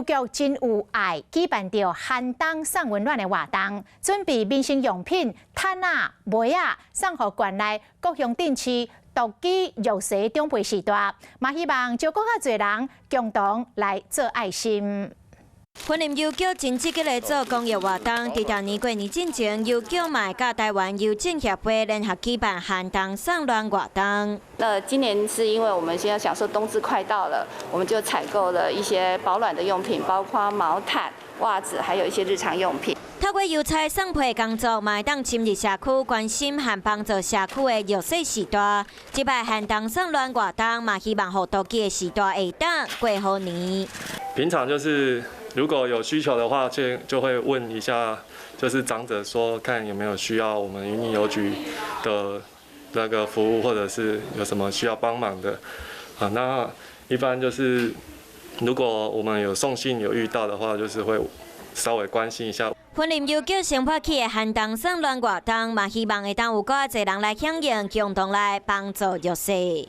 郵局真有愛，舉辦著寒冬送溫暖的活動，準備民生用品、毯仔、被仔，送予縣內各鄉鎮市獨居弱勢長輩序大，嘛希望招閣較濟人共同來做愛心。雲林郵局真積極來做公益活動，佇逐年過年進前，郵局嘛會佮臺灣郵政協會聯合舉辦寒冬送暖活動。那今年是因為我們現在想說冬至快到了，我們就採購了一些保暖的用品，包括毛毯、襪子，還有一些日常用品。透過郵差送批工作，嘛會當深入社區關心和幫助社區的弱勢序大。這擺寒冬送暖活動，嘛希望予獨居的序大會當過好年。平常就是如果有需求的話，就會問一下，就是長者說看有沒有需要我們雲林郵局的那個服務，或者是有什麼需要幫忙的。啊，那一般就是如果我們有送信有遇到的話，就是會稍微關心一下。雲林郵局先發起的寒冬送暖活動，嘛希望會當有閣較濟人來響應，共同來幫助弱勢。